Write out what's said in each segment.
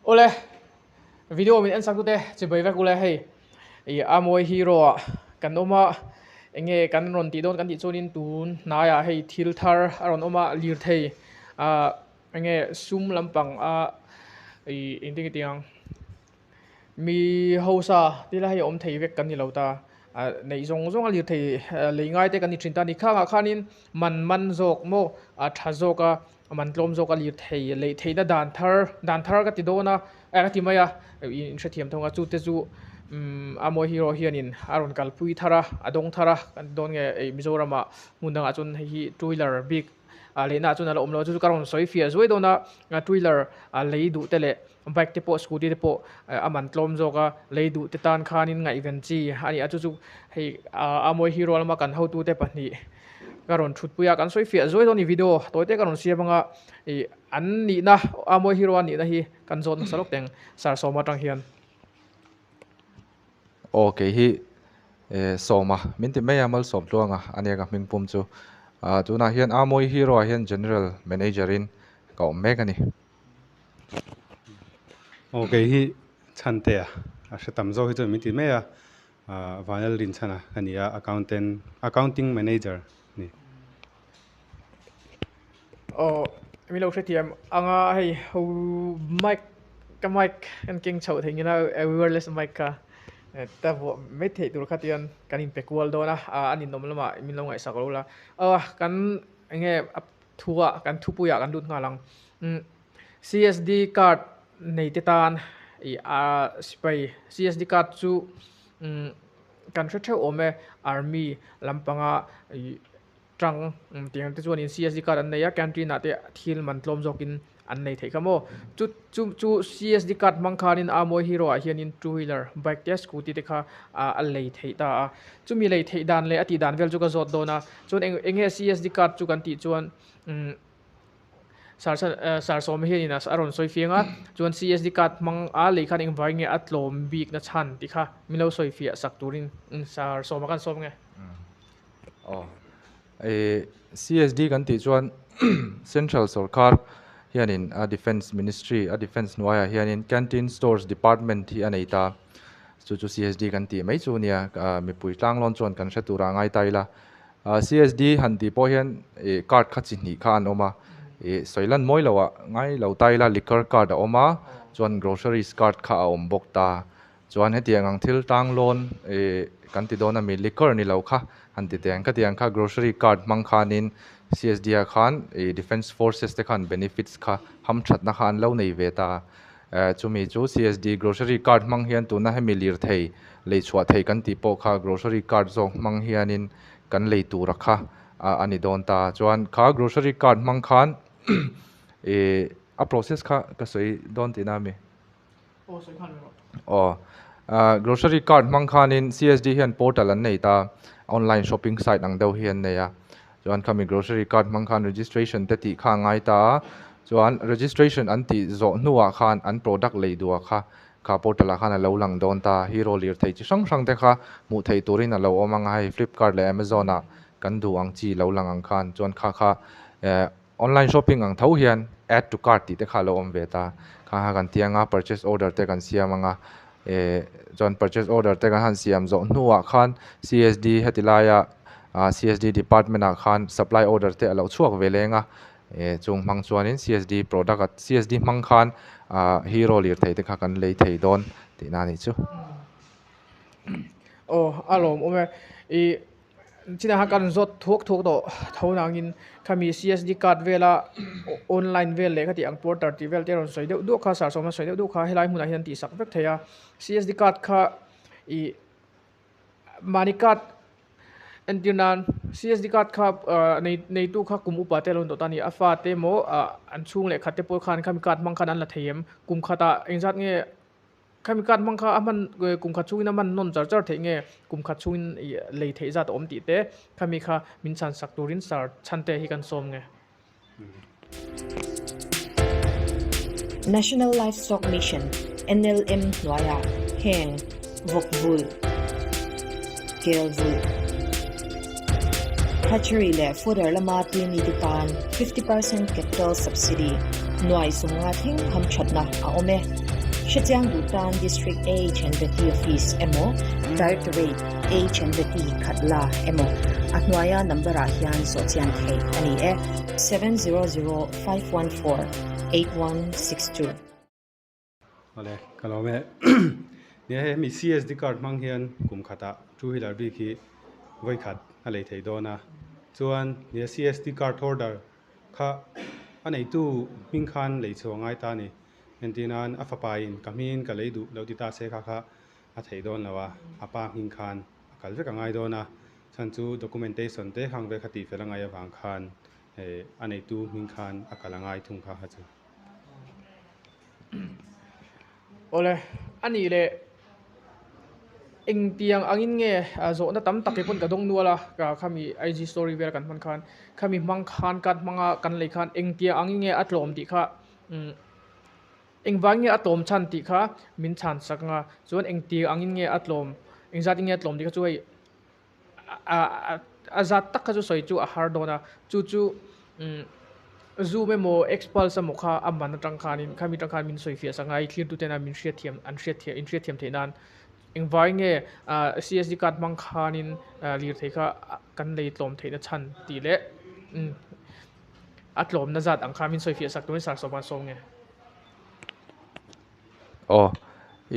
Awle video min en sak tute chibai vek ule hei ih a mawi hero ah kan awm a enge kan rawn tih dawn kan tih chuanin tun hnaiah hei thil thar a rawn awm a lirthei ah enge sum lampang a ih engtin nge tih ang mi hausa ti lai hei awm thei vek kan ni lo ta ah neih zawng zawng a lirthei lei ngai te kan ni thin ta a ni khangah khanin man man zawk maw a tha zawk a. A man tlawm zawk a lirthei leih theihna dan thar dan thar ka ti dawn a eh ka ti mai a in hrethiam thung a chute chu umm a mawi hero hianin a rawn kalpui thar a a dawng thar a kan ti dawn nge ih Mizoramah hmun dangah chuan hei hi two wheeler bik ah lehna ah chuan a la awm lo a chu chu ka rawn sawi fiah zuai dawn a two wheeler a lei duh te leh bike te pawh scooty te pawh a man tlawm zawk a lei duh te tan khanin ngaihven chi a ni a chu chu hei ah a mawi hero lama kan hotute pahnih. Ka rawn thut pui a, kan sawi fiah zuai dawn ni video tawi te ka rawn siam anga ih an nihna a mawi hero a nihna hi kan zawt nasa lawk teng sar sawma atang hian. Aw kei hi eh sawma min ti mai a malsawm tluanga a nia ka hming pum chu ah tunah hian a mawi hero ah hian general manager in ka awm mek a ni. Aw kei hi Chhantea a hre tam zawk hi chuan min ti mai a Vanel Rinchhana ka ni a, accountant, accounting manager a ni. Aw, mi lo hrethiam anga hei ho mic ka mic kan keng chhoh theih ngin a wireless mic kha ta vuah mai theih tur kha tian kan inpe kual dawn a, a ninawm lamah min lo ngaihsak lo la. Aw kan eng nge a thuah kan thupuiah kan lut nghal ang. CSD card nei te tan ih a sipai CSD card chu umm kan hre theuh awm e army lampanga ih tang tiang te chuanin CSD card an nei a canteen ah te thil man tlawm zawkin an nei theih kha maw chu chu chu CSD card hmang khanin a mawi hero ah hianin two wheeler bike te scooty te kha ah a lei theih ta a chumi lei theih dan leh a tih dan vel chu ka zawt dawn a chuan eng eng nge CSD card chu kan tih chuan umm. Sar sawm hianin a rawn sawi fiang a, chuan CSD card hmang a lei khan engvai nge a tlawm bik na chhan tih kha min lo sawi fiah sak turin sar sawma khan sawm nge. Aw, e CSD kan tih chuan Central sorkar hianin a Defence Ministry a Defence hnuaiah hianin Canteen Stores Department hi a nei ta, chu chu CSD kan tih mai chu nia, mipui tlanglawn chuan kan hre turah ngai ta ila. CSD han tih pawh hian ih card kha chi hnih kha an awm a, ih sawi lan mawi loh ah ngai lo ta ila liquor card a awm a, chuan groceries card kha a awm bawk ta. Chuan hetiang ang thil tang lawn ih kan ti dawn ami liquor ni lo kha han ti teh ang khatiang kha grocery card hmang khanin CSD ah khan ih defence forces te khan benefits kha hamthatna kha an lo nei ve ta. Chumi chu CSD grocery card hmang hian tuna hemi lirthei lei chhuah thei kan tih pawh kha grocery card zawk hmang hianin kan lei tura kha a ni dawn ta. Chuan kha grocery card hmang khan ih a process kha ka sawi dawn tihna a mi? Aw sawi khan rawh. Aw grocery card hmang khanin CSD hian portal an nei ta, online shopping site ang deuh hi an nei a. Chuan khami grocery card hmang khan registration te tih kha a ngai ta a, chuan registration an tih zawh hnuah khan an product lei duh a kha kha portal ah khan a lo lang dawn ta, hero lirthei chi hrang hrang te kha hmuh theih turin a lo awm ang a, hei flipkart leh amazon ah kan duh ang chi lo lang ang khan chuan kha kha eh online shopping ang tho hian add to cart tih te kha a lo awm ve ta, kha kha kan tiang a purchase order te kan siam ang a, eh chuan purchase order te kan han siam zawh hnuah khan C_S_D heti laia ah C_S_D department ah khan supply order te a lo chhuak ve leng a eh chung hmang chuanin C_S_D product ah C_S_D hmang khan ah hero lirthei te kha kan lei thei dawn tihna a nih chu. Aw a lawmawm e ih chinah khan kan zawt thuak thuak tawh tho nangin khami C_S_D card vela online vel leh khati ang porter tih vel te a rawn sawi deuh duah kha sarsawm a sawi deuh duah kha helai hmunah hian an tihsak vek thei a C_S_D card kha ih Mahni card entir nan CSD card kha nei neitu kha kum upa te a lo ni tawh ta a ni. A fate emaw an chhung leh khat te pawh khan khami card hmang khan an la thei em? Kum khatah engzat nge khami card hmang kha a hman kum khat chhungin a hman nawn char char theih nge kum khat chhungin lei theih zat a awm tih te khami kha min chhan sak turin sir chhante hi kan sawm nge. National Livestock Mission, NLM, hnuaiah heng vawk vulh, kel vulh, hatchery leh fodder lama tuimi te tan 50% capital subsidy nuai sumnga thleng ham thatna a awm e. Hrechiang duh tan District Age and Vety Office emaw Directorate Age and Vety Khatla emaw a hnuaia number ah hian zawhchian theih a ni e, 700514 8162. Awle, ka lawm e. Nia hei hemi CSD card hmang hian kum khatah two wheeler bik hi vawi khat a lei thei dawn a. Chuan nia CSD card holder kha a neitu hming khan lei chhuah ngai ta a ni. Entir nan a fapa in ka hmingin ka lei duh lo ti ta se kha kha a theih dawn lo a, a pa hming khan a kal vek a ngai dawn a. Chhan chu documentation te khang vel kha tihfel a ngai avang khan a neitu hming khan a kal a ngai thung kha kha chu. Awle, a nih leh engtiang angin nge zawhna tam tak hi pawn ka dawng nual a, ka khami IG story vel kan hman khan khami hmang khan card hmanga kan lei khan engtiang angin nge a tlawm tih kha umm engvang nge a tlawm chhan tih kha min chhan sak ang a, chuan engtiang angin nge a tlawm engzat in nge a tlawm tih kha chu hei a zat tak kha chu sawi chu a har dawn a, chu chu umm zoom emaw xpulse emaw kha a man atang khanin khami atang khan min sawi fiah sak a, i thlir tute na min hriatthiam an hriatthiam in hriatthiam theih nan engvai nge ah csd card hmang khanin ah lirthei kha kan lei tlawm theihna chhan tih leh umm a tlawmna zat ang kha min sawi fiah sak turin sarsawm a sawm nge. Aw i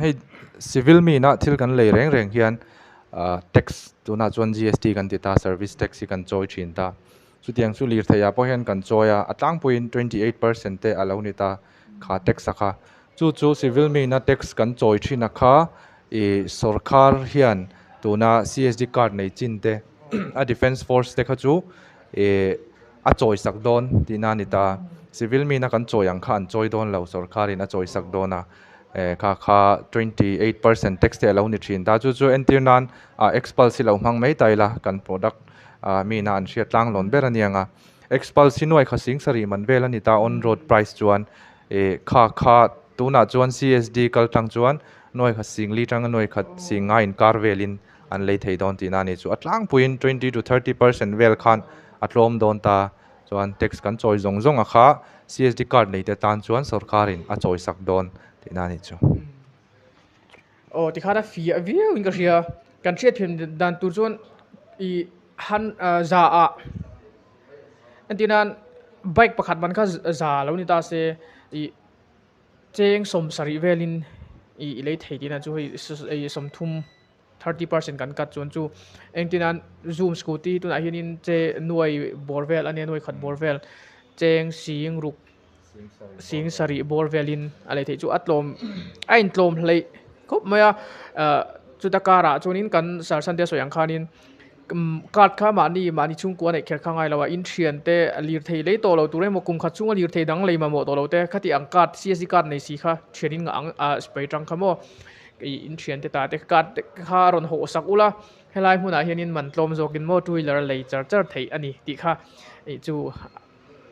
hei civil mi inah thil kan lei reng reng hian ah tax tunah chuan GST kan ti ta service tax hi kan chawi thin ta chutiang chu lirthei ah pawh hian kan chawi a a tlangpuiin 28% te a lo ni ta kha tax a kha chu chu civil mi ina tax kan chawi thin a kha ih sawrkar hian tuna CSD card nei chin te a defence force te kha chu ih A chawi sak dawn tihna a ni ta. Civil mina kan chawi ang kha an chawi dawn lo, sorkarin a chawi sak dawn a. Eh kha kha 28% tax te a lo ni thin ta. Chu chu entir nan ah Xpulse hi lo hmang mai ta ila kan product ah mina an hriat tlang lawn ber a ni ang a. Xpulse hi nuai kha sing sarih man vel a ni ta on road price chuan eh kha kha tunah chuan CSD kal tang chuan nuai kha sing li tanga nuai khat sing nga inkar velin an lei thei dawn tihna a ni chu. A tlangpuiin 20 to 30% vel khan a tlawm dawn ta. Chuan tax kan chawi zawng zawng a kha CSD card nei te tan chuan sorkarin a chawi sak dawn tihna a ni chu. Aw tikhan a fiah viau in ka hria. Kan hriat thiam dan tur chuan ih han za ah entir nan bike pakhat man kha za lo ni ta se ih cheng sawmsarih velin ih i lei thei tihna chu hei ih sawmthum. 30% kan cut chuan chu engtin zoom scooty tunah hianin che nuai bawr vel a nia nuai khat bawr vel cheng sing ruk sing sarih bawr velin a lei theih chu a tlawm a intlawm hleih khawp mai a ah chuta karah chuanin kan sarsan te a sawi ang khanin card kha mahni mahni chhungkua neih kher kha ngai lo a inthian te lirthei lei tawh lo tur emaw kum khat chhunga lirthei dang lei mamawh tawh lo te khati ang card CSD card nei si kha thianin ngah ang ah spray tang kha maw. Ih in thiante ta te card te kha a rawn hawh sak ula helai hmunah hianin man tlawm zawkin maw two wheeler a lei char char theih a ni tih kha ih chu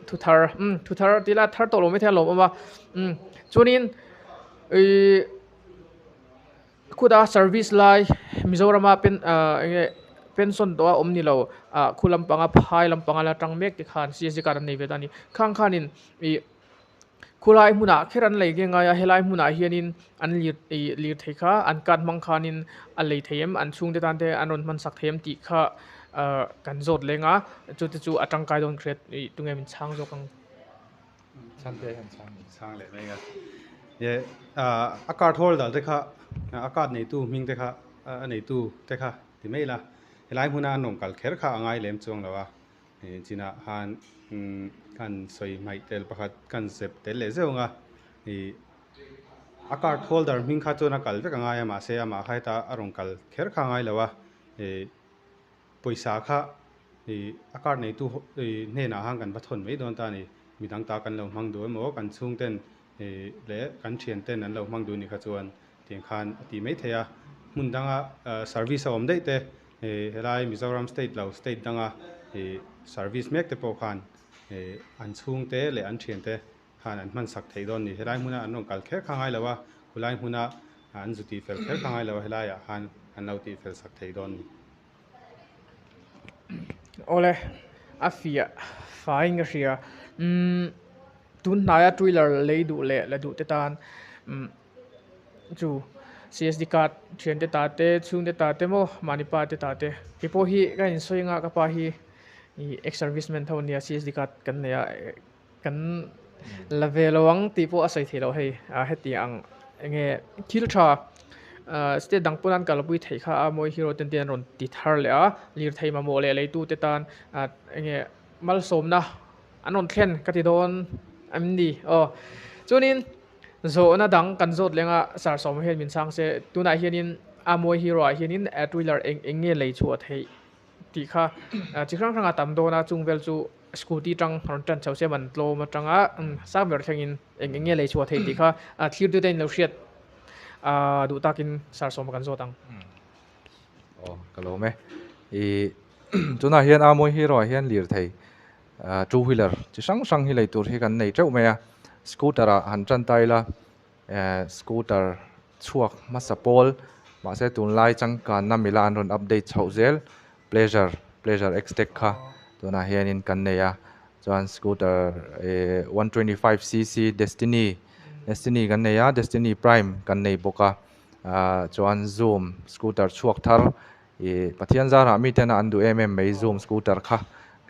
thu thar umm thu thar tih la thar tawh lo maithei a lawmawm a umm chuanin ihh khuta service lai Mizorama pen ah eng nge pension tawh a awm ni lo ah khu lampanga phai lampanga la tang mek te khan CSD card an nei ve ta a ni khang khanin ih. Khulai hmunah kher an lei nge ngai a, helai hmunah hianin an lir ih lir thei kha an card hmang khanin a lei thei em an chhungte tan te an rawn hman sak thei em tih kha ah kan zawt leng a chu te chu a tangkai dawn hriat ih tunge min chhang zawk ang. Chhangte hian chhang chhang leh mai a eh ah a card holder te kha a card neitu hming te kha a neitu te kha ti mai ila helai hmuna an rawn kal kher kha a ngai lem chuang lo a. He chinah khan kan sawi hmaih tel pakhat kan zep tel leh zeuh ang a, ih a card holder hming kha chuan a kal vek a ngai a mahse amah kha heta a rawn kal kher kha a ngai lo a, ih pawisa kha ih a card neitu ih hnenah khan kan va thawn mai dawn ta a ni, midang ta kan lo hmang duh emaw kan chhungten ih leh kan thianten an lo hmang duh anih kha chuan tiang khan a ti mai thei a, hmun danga service a awm daih te Helai Mizoram state lo state danga service mek te pawh khan an chhungte leh an thiante khan an hman sak theih dawn ni. Helai hmuna an rawn kal kher kha ngai lo a, khulai hmuna an zu tih fel kher kha ngai lo a, helaiah khan an lo tih fel sak thei dawn ni. Awle, a fiah faiin ka hria. Umm. Tun hnaia two wheeler lei duh leh la duh te tan chu CSD card thiante ta te chhungte ta te maw mahni pa te ta te kei pawh hi ka insawi anga ka pa hi ih ex service man tho ania CSD card kan nei a kan la ve lo ang tih pawh a sawi theih loh hei ah heti ang enge thil tha ah state dang pawn an kalpui theih kha a mawi hero ten te an rawn ti thar leh a lirthei mamawh leh leitute tan ah enge malsawmna An rawn thlen ka ti dawn em ni? Aw. Chuanin zawhna dang kan zawt leng a, Sir Sawma hian min chhang se, tunah hianin a mawi hero ah hianin two wheeler eng eng nge lei chhuah theih tih kha chi hrang hrang a tam dawn a, chung vel chu scooty tang rawn tan chho se man tlawm atanga sang ber thlengin eng eng nge lei chhuah theih tih kha thirtute in lo hriat duh takin Sir Sawma kan zawt ang. Aw, ka lawm e. I tunah hian a mawi hero ah hian lirthei Two wheeler chi hrang hrang hi lei tur hi kan nei teuh mai a, scooter ah han tan ta ila scooter chhuak hmasa pawl mahse tunlai changkanna mila an rawn update chhoh zel pleasure pleasure xtec kha tunah hianin kan nei a chuan scooter ih 125 cc destiny destiny kan nei a destiny prime kan nei bawk a ah chuan zoom scooter chhuak thar Ih, Pathian zarah miten a an duh em em mai Zoom scooter kha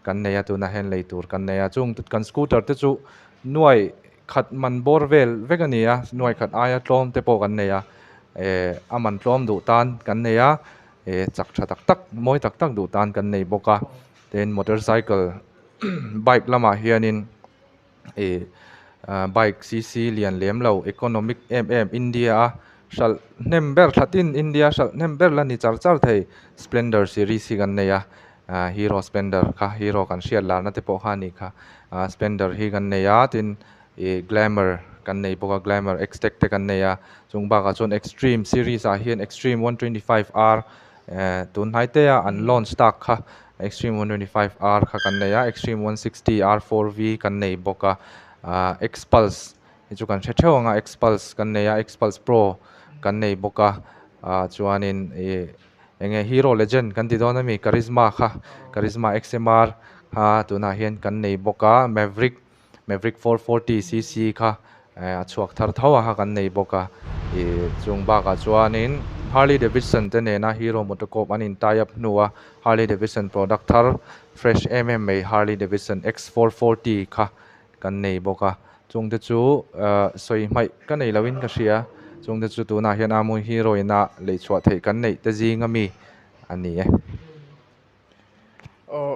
kan nei a, tunah hian lei tur kan nei a, chung kan scooter te chu nuai khat man bawr vel vek a ni a, nuai khat aia tlawm te pawh kan nei a, eh a man tlawm duh tan kan nei a, eh chak tha tak tak mawi tak tak duh tan kan nei bawk a, tin motorcycle bike lamah hianin ih bike cc lian lem lo economic em em India a hralh hnem ber thla tin India hralh hnem ber la ni char char thei splendor series hi kan nei a ah hero splendor kha hero kan hriat larna te pawh kha a nih kha ah splendor hi kan nei a tin ih glamour kan nei bawk a glamour xtec te kan nei a chung bakah chuan extreme series ah hian extreme 125 R eh tun hnai te a an launch tak kha Extreme 125 R kha kan nei a, Extreme 160 R 4V kan nei bawk a, ah Xpulse hi chu kan hre theuh ang a, Xpulse kan nei a, Xpulse Pro kan nei bawk a, ah chuanin ih eng nge Hero Legend kan ti dawn ami Karizma kha Karizma XMR kha tunah hian kan nei bawk a, Maverick Maverick 440 cc kha a chhuak thar tho a kha kan nei bawk a, ih chung bakah chuanin Harley Davidson te nena Hero MotoCorp an in tie up hnu a Harley Davidson product thar fresh em em mai Harley Davidson X440 kha kan nei bawk a, chungte chu sawi hmaih ka nei loin ka hria, chungte chu tunah hian Amui Hero ina lei chhuah theih kan neih te zing ami a ni e. Aw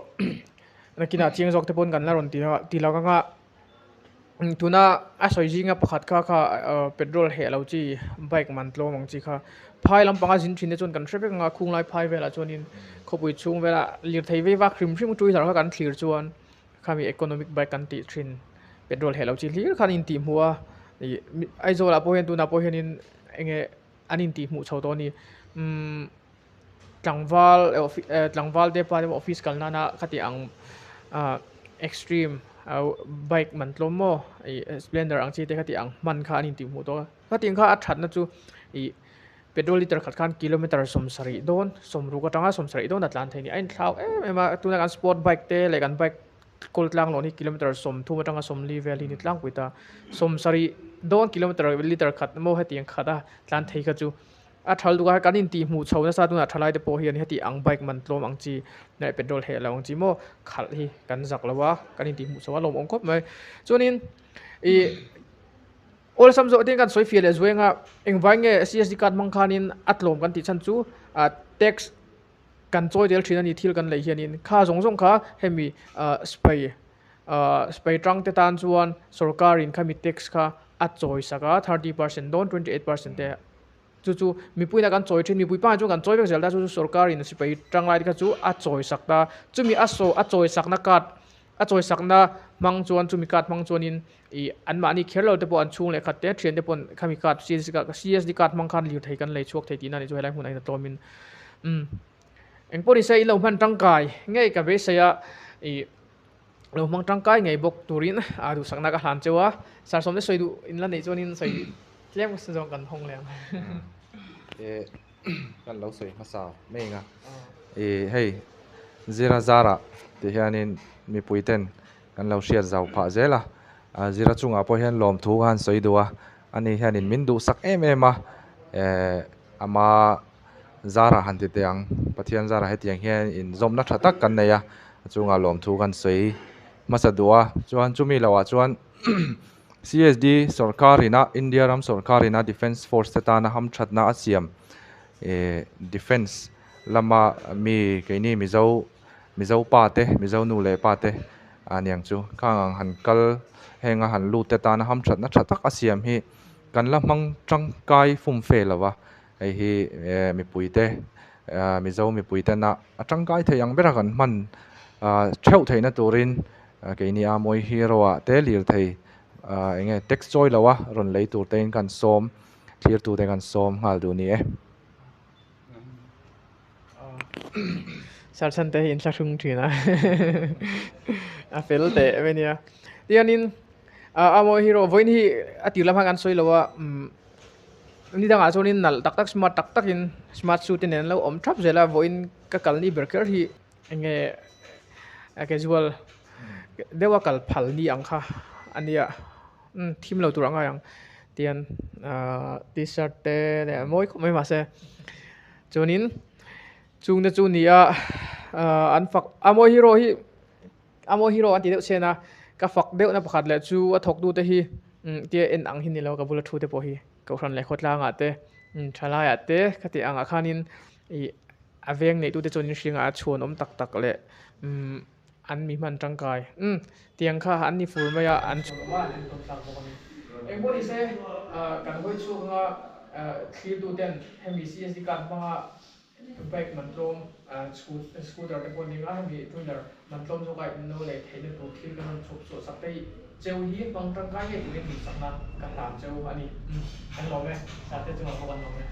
nakinah chiang zawk te pawn kan la rawn ti a ti lo anga tuna a sawi zinga pakhat kha kha petrol heh lo chi bike man tlawm ang chi kha phai lampanga zin thin te chuan kan hre vek anga khunglai phai velah chuanin khawpui chhung vela lirthei vei vak hrim hrim two wheeler kha kan thlir chuan khami economic bike kan tih thin petrol heh lo chi hlir khan intih hmuh a ih Aizawl ah pawh hian tunah pawh hianin enge an intih hmuh chho tawh a ni umm. Tlangval tlangval te pa te pawh office kal nana khati ang ah extreme bike man tlawm maw ih splendor ang chi te khati ang hman kha an intih hmuh tawh a khatiang kha a thatna chu ih petrol liter khat khan kilometer 70 dawn 60 atanga 70 dawn a tlan thei a ni a inthlau em em a tuna kan sport bike te leh kan bike kawl tlang lawn hi kilometer 30 atanga 40 vel hi ni tlangpui ta 70 dawn kilometer liter khat maw hetiang khat a tlan thei kha chu. A thal duk a, kan intih hmuh chho nasa tunah thalai te pawh hian heti ang bike man tlawm ang chi leh petrol heh lo ang chi maw khalh hi kan zak lo a, kan intih hmuh chho a lawmawm khawp mai. Chuanin ih awlsam zawh te kan sawi fiah leh zuai anga engvai nge CSD card hmang khanin a tlawm kan tih chhan chu ah tax kan chawi tel thin a ni thil kan lei hianin kha zawng zawng kha hemi ah sipai ah sipai tang te tan chuan sorkarin khami tax kha a chawi sak a 30% dawn 28% te. Chu chu mipuiin a kan chawi thin, mipui pangai chuan kan chawi vek zel ta, chu chu sorkarin sipai tanglai te kha chu a chawi sak ta, chumi a saw a chawi sakna card a chawi sakna hmang chuan chumi card hmang chuanin ih anmahni kher lo te pawh an chhung leh khat te thian te pawh khami card CSD card hmang khan lirthei kan lei chhuak thei tihna a nih chu helai hmunah hian a tlawmin umm engpawh nise in lo hman tangkai ngei ka beisei a ih lo hmang tangkai ngei bawk turin a duhsakna ka hlan cheu a, Sarsawm te sawi duh in la neih chuanin sawi tlem zawng kan hawng leh ang. E kan lo sawi hmasa mai eng a, e hei zira zara ti hianin mipui ten kan lo hriat zau phah zel a, Zira chungah pawh hian lawmthu ka han sawi duh a, ani hianin min duhsak em em a, eh ama zarah han ti teh ang, Pathian zarah hetiang hian inzawmna tha tak kan nei a, a chungah lawmthu kan sawi hmasa duh a, chuan chumi lohah chuan CSD sorkar ina India ram sorkar ina Defence Force te tana hamthatna a siam eh Defence lama mi keini Mizo Mizo pa te, Mizo nu leh pa te a niang chu khang ang han kal heng a han lut te tana hamthatna tha tak a siam hi kan la hmang tangkai fum fe lo va, hei hi eh mipui te ah Mizo mipui tena a tangkai thei ang bera kan hman ah theuh theihna turin keini a mawi hero ah te lirthei ah eng nge tax chawi lo a rawn lei tur te in kan sawm thlir tu te kan sawm nghal duh ni e. Sarchhan te hi in thlahrung thin a a fel teh em ania tiangin a mawi hero vawiin hi a tir lam khan kan sawi lo a umm ni dangah chuanin nalh tak tak smart tak takin smart suit te nen an lo awm thap zel a vawiin ka kal ni ber kher hi eng nge a casual deuha kal phal ni ang kha ania umm thim lo tur a ngai ang tian ahh t-shirt te leh a mawi khawp mai mahse chuanin chungte chu ni a ahh an fak a mawi hero hi a mawi hero an ti deuh chhen a ka fak deuh na pakhat leh chu a thawk tu te hi umm tia en ang hi ni lo ka bula thu te pawh hi kohhran leh khawtlangah te umm thalaiah te khati angah khanin ih a veng neih tute chuan in hringah a chhuan awm tak tak leh umm an mi hman tangkai umm tiang kha an ni fur mai a an chhuan awm a an entawn tlak bawk a ni. Engpawh ni se ah kan hawi chhuak anga ah thlir tu ten hemi CSD card hmanga bike man tlawm ah scooter te pawh ning a hemi two wheeler man tlawm zawk a inno leh theihna tur thil kan rawn chhawp chhuah sak te hi cheu hi hmang tangkai ngei turin duhsakna ka hlan cheu a ni. Umm kan lawm e, Sate chungah pawh kan lawm e.